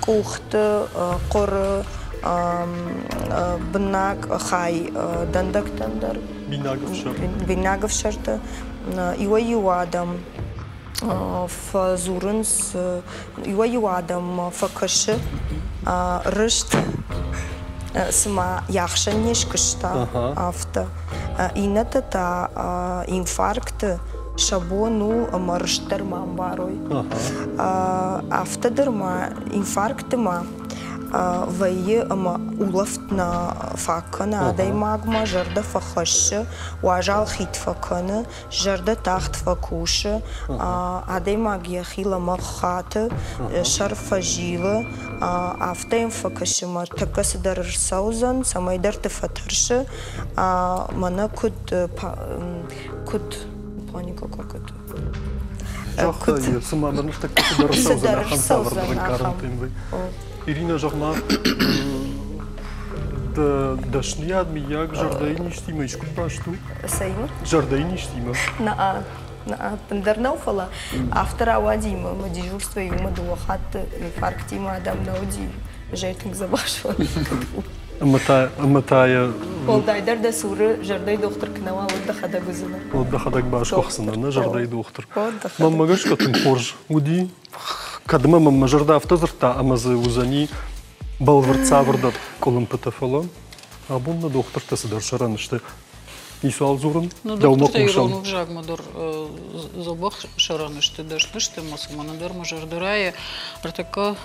Къухты, хъуыры, быннаг хай дӕндӕгтӕн дӕр. Бинаг ӕфсӕр. Бинаг ӕфсӕрты. Иуӕй-иу адӕм фӕдзурынц, иуӕй-иу адӕммӕ фӕкӕсы рыст, цыма йӕ ахсӕн не скуыста, афтӕ. Иннӕтӕ та инфаркты сӕ бон у ӕмӕ рыст дӕр ма ӕмбарой. Афтӕ дӕр ма инфаркты ма вӕййы ӕмӕ улӕфт нӕ фаг кӕны адӕймагмӕ, зӕрдӕ фӕхӕссы, уазал хид фӕкӕны, зӕрдӕ тагъд фӕкусы, адӕймаг йӕхи лӕмӕгъ хаты, сӕр фӕзилы, афтӕ йӕм фӕкӕсы мӕ тӕккӕ цыдӕр ӕрцӕудзӕн, цӕмӕйдӕрты фӕтӕрсы, мӕнӕ куыд куыд паника как это Загъта, цыма мӕ ныртӕккӕ цыдӕр ӕрцӕудзӕн, ахӕм цавӕрдӕр ӕнкъарӕнтӕ Ирина, зӕгъ-ма, дӕ дӕсныйад мыййаг зӕрдӕйы низтимӕ искуы баст у? Цӕимӕ? Зӕрдӕйы низтимӕ. Нӕ, нӕ, ӕппындӕр нӕу, фӕлӕ афтӕ рауади мӕ мӕ дежурство иумӕ дыууӕ хатты инфарктимӕ адӕм нӕ уыди, ӕз тынг дзӕбӕх зонын. Ӕмӕ та, ӕмӕ та йӕ... Уӕлдайдӕр дӕ цуры зӕрдӕйы дохтыр куы нӕ уа, уӕд дӕхӕдӕг уыдзынӕ. Уӕд дӕхӕдӕг басгуыхдзынӕ, нӕ зӕрдӕйы дохтыр. Мӕнмӕ гӕсгӕ тынг хорз уыди. Кӕд мӕ мӕ зӕрдӕ афтӕ дзырдта, ӕмӕ дзы уыдзӕни бӕлвырд цавӕрдӕр къуылымпытӕ, фӕлӕ абон нӕ дохтыртӕ цыдӕр сӕрӕн сты. Ницуал дзурын, Ну, дӕумӕ дохтыртӕ хъусӕм. ирон ӕвзагмӕ дӕр дзӕбӕх сӕрӕн сты, дӕсны сты ӕмӕ цыма нӕдӕр мӕ зӕрдӕ райы. Ӕртӕккӕ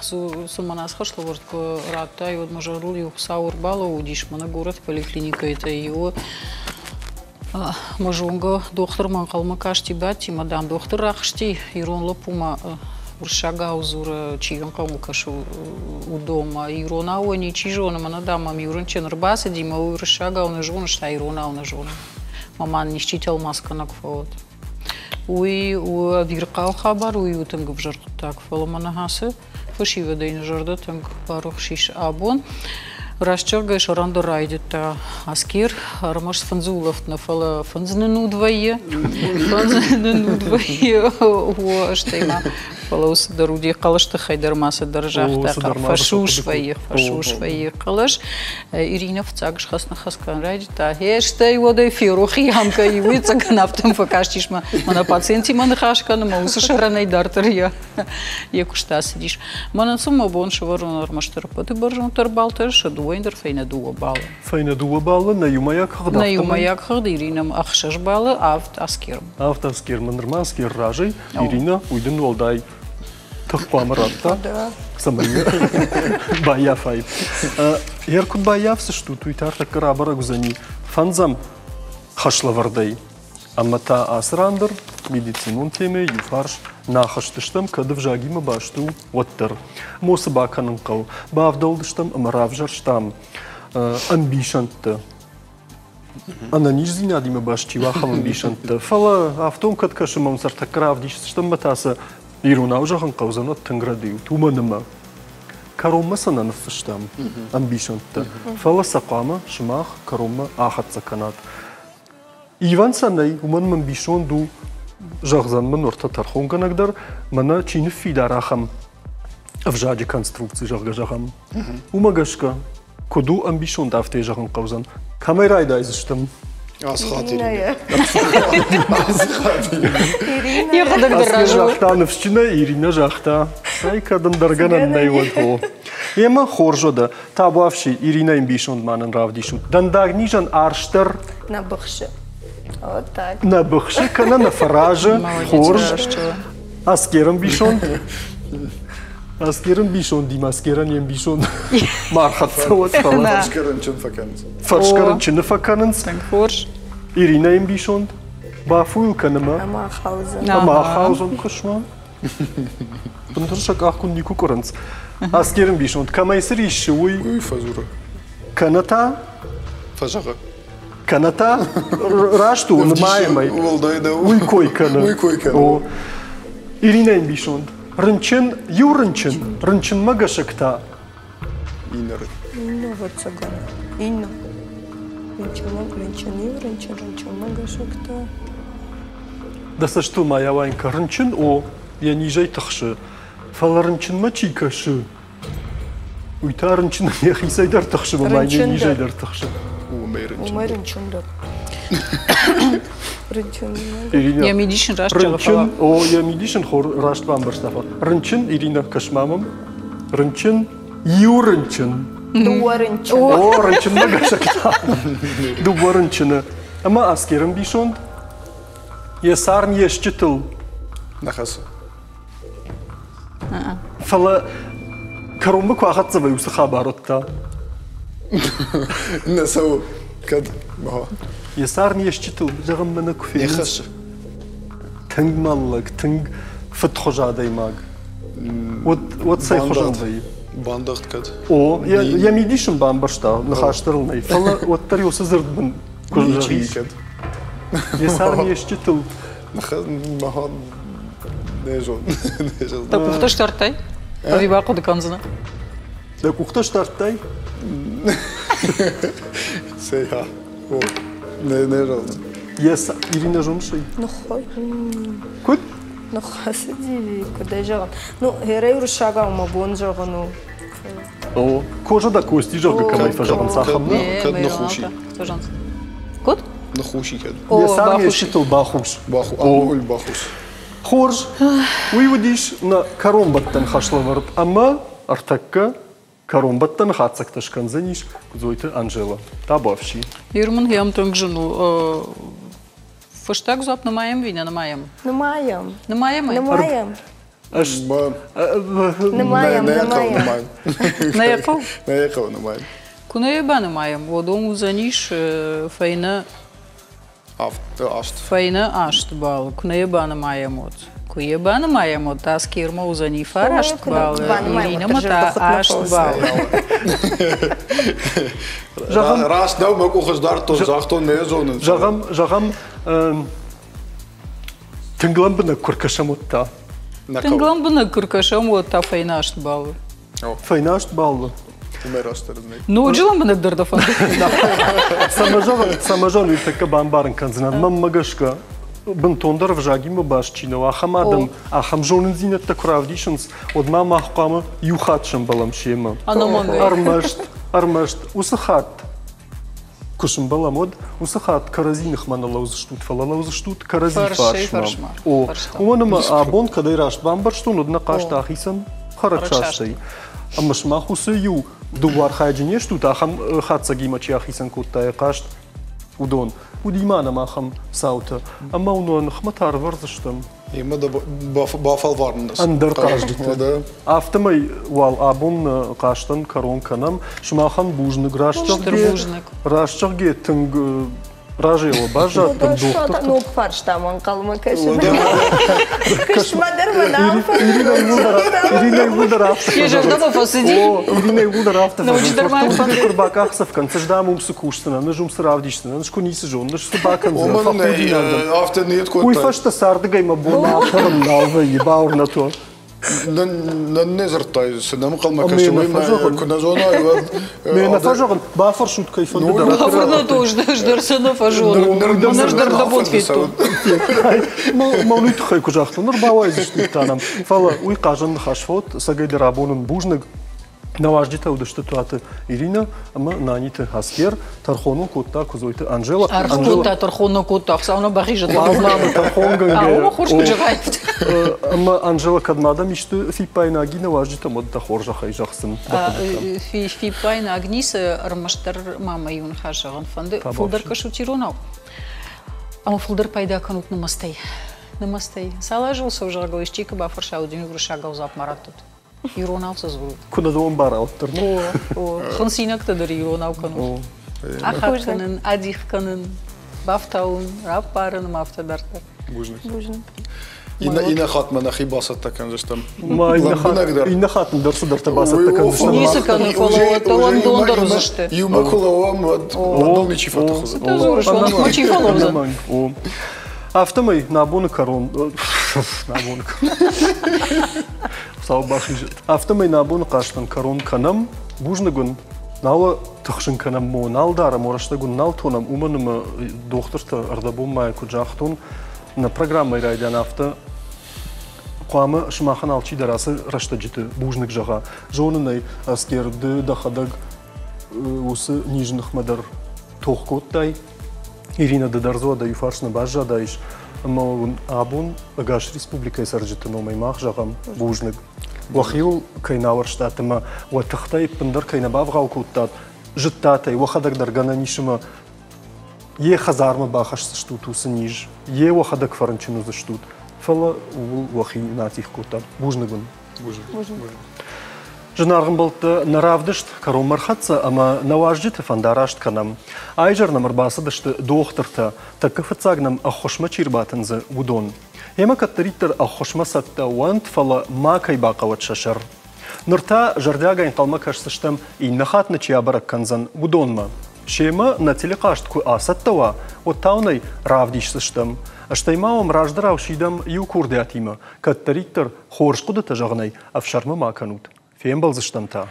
цыма нас хӕслӕвӕрд куы радтай, уӕд мӕ зӕрдыл иу Хуыцау ӕрбалӕууыдис, мӕнӕ горӕт поликлиникӕйы та иуы мӕ зонгӕ дохтырмӕ ӕнхъӕлмӕ касти бадти, мӕ, дам, дохтыр рахызти ирон лӕппумӕ уырыссагау дзуры, чи ӕнхъӕлмӕ кӕсы, уыдонмӕ. Иронау ничи зоны, мӕнӕ, дам, мӕм иу рынчын ӕрбацыди, мӕ уый уырыссагау нӕ зоны, стӕй иронау нӕ зоны. Мӕ ма исчи тӕлмацгӕнӕг фӕуӕд. Уый у ӕвирхъау хабар, уый у тынг ӕвзӕр хъуыддаг, фӕлӕ мӕнӕ ацы фӕсивӕдӕй нӕ зӕрдӕ тынг барухс ис абон. Раст зӕгъгӕ, сӕрӕн дӕр райдыдта Аскер, ӕрмӕст фындзы улӕфт нӕ, фӕлӕ фындз ныннуд вӕййы. Фындз ныннуд вӕййы, о, стӕй ма фӕлӕ уыцы дӕр уыди хъӕлӕс тыххӕй дӕр ма цыдӕр загъта, фӕсус вӕййы, фӕсус вӕййы хъӕлӕс. Ирина фыццаг схӕц-ныхас кӕнын райдыдта, гъе, стӕй уӕдӕй ферох и ам кӕй уый ӕцӕгӕн афтӕ фӕкастис мӕ, мӕнӕ пациентимӕ ныхас кӕны, мӕ уыцы сӕрӕнӕй дарддӕр йӕ йӕ куыст ацыдис. Мӕнӕн цы мӕ бон сӕвӕрон ӕрмӕстдӕр ӕппӕты бӕрзонддӕр баллтӕ, сӕ дыууӕйӕн дӕр фӕйнӕ дыууӕ баллы. Фӕйнӕ дыууӕ баллы нӕ иумӕйаг хыгъд Нӕ иумӕйаг хыгъд Иринӕ 6 баллы, 7 Аскерм. Авд Аскермы нырма Аскер разӕй, Ирина, уый дын уӕлдай тых хъуамӕ радта, цӕмӕй баййафай. Ер куыд баййафдзыстут, уый та тӕккӕ рабӕрӕг уыдзӕни фӕндзӕм хӕслӕвӕрдӕй. Ӕмӕ та ацы ран дӕр медицинон темӕйы иуфарс нӕ ахызтыстӕм, кӕд ӕвзагимӕ баст у, уӕддӕр. Мосы бакӕнын хъӕуы. Бавдӕлдыстӕм ӕмӕ равзӕрстам ӕмбисӕндтӕ. Ӕнӕниздзинадимӕ баст чи у, ахӕм ӕмбисӕндтӕ. Фӕлӕ афтон кӕд кӕсы мӕм сӕртӕккӕ равдисдзыстӕм ӕмӕ та сӕ иронау зӕгъын хъӕудзӕн, уӕд тынг рӕдийут. Уымӕн ӕмӕ кӕронмӕ сӕ нӕ ныффыстам ӕмбисӕндтӕ, фӕлӕ сӕ хъуамӕ сымах кӕронмӕ ахӕццӕ кӕнат. Ивӕн сӕ нӕй, уымӕн мын бисонд у, зӕгъдзӕн мын уӕртӕ тӕрхонгӕнӕг дӕр, мӕнӕ чи ныффидар ахӕм. ӕвзаджы конструкци, зӕгъгӕ, зӕгъӕм. Уымӕ гӕсгӕ, куыд у ӕмбисонд, афтӕ зӕгъын хъӕудзӕн. Кӕмӕй райдайдзыстӕм? Ацы хатт Иринӕ. Йӕхӕдӕг дӕр разы у. Загъта ныфсджынӕй, Иринӕ загъта, цӕй, кӕд ӕндӕргӕнӕн нӕй, уӕд о. Емӕ хорз уӕдӕ, табуафси, Иринӕйы ӕмбисонд ма нын равдисут. Дӕндагнизӕн арс дӕр нӕ быхсы. Вот так. Нӕ быхсы кӕнӕ нӕ фӕразы. Хорз. Аскер ӕмбисонд. Аскер ӕмбисондимӕ Аскерӕн йе мбисонд ма ӕрхӕццӕ уӕд, фӕлӕ. Фӕрсгӕ рынчын фӕкӕнынц. Фӕрсгӕ рынчыны фӕкӕнынц. Хорз. Иринӕйы ӕмбисонд. Бафуйыл кӕны мӕ. Ӕмӕ ахаудзӕн. Ӕмӕ ахаудзӕн куысмӕ. Бынтон сӕ къах куы никуы къуырынц. Аскер ӕмбисонд. Кӕмӕй цы риссы, уый. Уый фӕдзуры. Кӕнӕ та? Фӕзӕгъы. Кӕнӕ та раст у, нымайӕм ӕй. Уый кой кӕны. Уый кой кӕны. О. Иринӕйы ӕмбисонд. Рынчын, иу рынчын, рынчынмӕ гӕсӕг та. Иннӕ. Иннӕ, ӕвӕццӕгӕн. Иннӕ. Рынчынмӕ, рынчын иу рынчын, рынчынмӕ гӕсӕг та. Дӕ цӕстыл ма йӕ уайын кӕ. Рынчын, о, йӕ низӕй тыхсы. Фӕлӕ рынчынмӕ чи кӕсы, Уый та рынчынӕн йӕхицӕй дӕр тыхсы ӕмӕ йӕ низӕй дӕр тыхсы. Уымӕй рынчын. Уымӕй рынчын дӕр. Рынчын. Йӕ мидис ын раст зӕгъы, Рынчын, о, йӕ мидис ын хор раст бамбӕрста. Рынчын, Ирина, кӕс-ма мӕм. Рынчын, иу рынчын. Дыууӕ рынчын. О, рынчынмӕ гӕсгӕ та. Дыууӕ рынчыны. Ӕмӕ Аскер ӕмбисонд йӕ царм йе стджытыл нӕ хӕцы. Фӕлӕ кӕронмӕ куы ахӕццӕ вӕййы уыцы хабар, уӕд та? Нӕ цӕуы, кӕд. Йӕ царм йе стджытыл, зӕгъын, мӕнӕ куы фенынц. Не хӕссы. Тынг мӕллӕг, тынг фыдхуыз адӕймаг. Уӕд цӕй хуызӕн вӕййы? Бандӕгъд кӕд? О, йӕ мидис ын бамбӕрста, ныхас дӕр ыл нӕй. Фӕлӕ уӕддӕр уыцы дзырд бын куы зӕгъис. Йӕ царм йе стджытыл. Не зон. Дӕ къухтӕ сдардтай? Ӕви бахъуыды кӕндзынӕ? Дӕ къухтӕ сдардтай? Цӕй, ха. О, не, не зон. Йӕ Ирина зоныс ӕй? Ныххой. Куыд? Ныххӕцыди, куыд ӕй зӕгъын. Ну, гъерӕй уырыссагау мӕ бон зӕгъын у. О, кожа да кости, зӕгъгӕ, кӕмӕй фӕзӕгъынц, ахӕм нӕ? Кӕд ныххус и? Куыд? Ныххус и кӕд? Йӕ царм йе стджытыл бахус. Бахус, бахус. Хорз. Уый уыдис нӕ кӕронбӕттӕн хӕслӕвӕрд ӕмӕ ӕртӕккӕ кӕронбӕттӕны хатдзӕгтӕ скӕндзӕнис Куыдзойты Анжела. Табуафси. Ир мын йӕм тынг зын у. Фӕстаг дзуапп нымайӕм ӕви нӕ нымайӕм? Нымайӕм. Нымайӕм ӕй? Нымайӕм. Ӕз Нымайӕм, нымайӕм. Нӕ йӕ хъӕуы? Нӕ йӕ хъӕуы нымайын. Куы нӕ йӕ банымайӕм, уӕд уым уыдзӕнис фӕйнӕ Аст. Фӕйнӕ аст баллы, куы нӕ йӕ банымайӕм, уӕд. Куы йӕ банымайӕм, уӕд та Аскермӕ уыдзӕни фараст баллы, Иринӕмӕ та аст баллы. Зӕгъӕм, Раст нӕу, мӕ къух сдардтон, загътон, нӕ зонын. Зӕгъӕм, зӕгъӕм, тынг лӕмбынӕг куы ркӕсӕм, уӕд та? Тынг лӕмбынӕг куы ркӕсӕм, уӕд та фӕйнӕ аст баллы. Фӕйнӕ аст баллы. Уымӕй растдӕр нӕй. Ноджы лӕмбынӕгдӕр дӕ фӕнды? Цӕмӕ зӕгъын, цӕмӕ зӕгъын, уый тӕккӕ бамбарын кӕндзынӕн. Мӕнмӕ гӕсгӕ, бынтондӕр ӕвзагимӕ баст чи нӕу, ахӕм адӕм ахӕм зонындзинӕдтӕ куы равдисынц, уӕд ма мах хъуамӕ иу хатт сӕмбӕлӕм семӕ. Ӕнӕмӕнгӕй. Ӕрмӕст, ӕрмӕст уыцы хатт куы сымбӕлӕм, уӕд уыцы хатт кӕрӕдзи ныхмӕ нӕ лӕудзыстут, фӕлӕ лӕудзыстут кӕрӕдзи фарсмӕ. О, уымӕн ӕмӕ абон кӕдӕй раст бамбӕрстон, уӕд нӕ хъазт ахицӕн хӕрӕгсастӕй. Ӕмӕ сымах уыцы иу дыууӕ архайӕджы не стут, ахӕм хатдзӕгимӕ чи ахицӕн кодта йӕ хъазт, уыдон. Уыди ма нӕм ахӕм цаутӕ. Ӕмӕ уын ныхмӕ та ӕрывӕрдзыстӕм. Емӕ дӕ бафӕлварын. Ӕндӕр хъазджыты. Афтӕмӕй уал абон хъазтӕн кӕрон кӕнӕм. Сымахӕн бузныг. Раст зӕгъгӕ, тынг разӕй уӕ баззадтӕн дохтырты. Ног фарстамӕ ӕнхъӕлмӕ кӕсын. Куыстмӕ дӕр мӕ нал Ирина иууылдӕр афтӕ. Йӕ зӕрдӕмӕ фӕцыди. Ирина иууылдӕр афтӕ. Ноджыдӕр ма куы рбакъахдзӕф кӕн, цы дам уым цы кусдзынӕн, ӕз уым цы равдисдзынӕн, ӕз куы ницы зонын, ӕз цы бакӕндзынӕн, фӕхудинаг дӕн. Афтӕ не Уый фӕстӕ цардыгӕй мӕ бон ахӕрын нал вӕййы, бауырнӕт уӕ. Нӕ дзырдтай, цы нӕм ӕнхъӕлмӕ кӕсы, уый куы нӕ зонай, уӕд... Ме нӕ фӕзӕгъын, бафӕрсут кӕй фӕнды дӕр. Ӕз дӕр сӕ нӕ фӕзонын. Ӕз дӕр дӕ бон федтон. Мӕ уый тыххӕй куы загътон, ныр бауайдзыстут та нӕм. Фӕлӕ уый хъазӕн ныхас фӕуӕд, цӕгӕй дӕр абон ын бузныг. Нӕ уазджытӕ уыдысты Туаты Иринӕ ӕмӕ Наниты Аскер. Тӕрхон кодта Куыдзойты Анжела. Аргъ кодта, тӕрхон нӕ кодта, Хуыцау нӕ бахизӕд. Ма тӕрхонгӕнгӕ. Хорз куы зӕгъай. Ӕмӕ Анжела, кӕд ма дӕм исты фиппаинаг и нӕ уазджытӕм, уӕд дӕ хорзӕхӕй зӕгъдзын. Фиппаинаг ницы, ӕрмӕстдӕр ма мӕ иу ныхас зӕгъын фӕнды. Фылдӕр кӕсут иронау. Ӕмӕ фылдӕр пайда кӕнут нымӕцтӕй. Нымӕцтӕй. Цал азы уыл сӕвзӕргӕ, исчи куы бафӕрса, уыдон уырыссагау дзуапп ма раттут. Иронау цы дзурут? Куы нӕ дон барауддӕр. О, хынцинӕгтӕ дӕр иронау кӕнут. Ахат кӕнын, адих кӕнын, бафтауын, раппарын ӕмӕ афтӕ дарддӕр. Бузныг. Бузныг. Иннӕ хатт ма нӕхи бацӕттӕ кӕндзыстӕм. Иннӕ хатт дӕр цыдӕртӕ бацӕттӕ кӕндзыстӕм. Ницы кӕнын, фӕлӕ уӕддӕр уӕндондӕр уыдзысты. Иумӕ куы лӕууӕм, уӕд уӕндон ничи фӕтых уыдзӕн. Цы дзурыс, уӕндон чи фӕлӕудзӕн? Афтӕмӕй нӕ боны кӕрон нӕ боны Хуыцау бахизӕд. Афтӕмӕй нӕ абоны хъазтӕн кӕрон кӕнӕм. Бузныг уын, нал тыхсын кӕнӕм, мо нал дарӕм, рӕстӕг уын нал тонӕм, уымӕн ӕмӕ дохтыртӕ ӕрдӕбонмӕ куыд загътон, нӕ программӕйы райдиан афтӕ хъуамӕ сымахӕн алчидӕр ацы рӕстӕджыты бузныг зӕгъа. Зонын ӕй, Аскер, ды дӕхӕдӕг уыцы низы ныхмӕ дӕр тох кодтай. Ирина, ды дӕр дзы уӕдӕ иу фарс нӕ баззадаис. Ӕмӕ уын абон ӕгас республикӕйы цӕрджыты номӕй мах зӕгъӕм бузныг. Уӕхиуыл кӕй нӕ ауӕрстат ӕмӕ уӕ тыхтӕй ӕппындӕр кӕй нӕ бавгъау кодтат, зыдтат ӕй, уӕхӕдӕг дӕр гӕнӕн ис ӕмӕ йе хӕдзармӕ бахӕсдзыстут уыцы низ, йе уӕхӕдӕг фӕрынчын уыдзыстут, фӕлӕ ууыл уӕхи нӕ атигъ кодтат. Бузныг уын. Бузныг. Зынаргъ ӕмбӕлттӕ, нӕ равдыст кӕронмӕ рхӕццӕ ӕмӕ нӕ уазджыты фӕндараст кӕнӕм. Айзӕр нӕм ӕрбацыдысты дохтыртӕ, тӕккӕ фыццаг нӕм ӕххуысмӕ чи рбатындзы, уыдон. Йемӕ кӕддӕриддӕр ӕххуысмӕ цӕттӕ уӕнт, фӕлӕ макӕй бахъӕуӕд сӕ сӕр. Ныр та зӕрдиагӕй ӕнхъӕлмӕ кӕсдзыстӕм, иннӕ хатт нӕ чи абӕрӕг кӕндзӕн, уыдонмӕ. Семӕ нӕ телехъазт куы ацӕттӕ уа, уӕд та уын ӕй равдисдзыстӕм. Стӕй ма уӕм раздӕрау сидӕм иу курдиатимӕ, кӕддӕриддӕр хорз хъуыдытӕ зӕгъынӕй ӕфсӕрмы ма кӕнут. Фембӕлдзыстӕм та.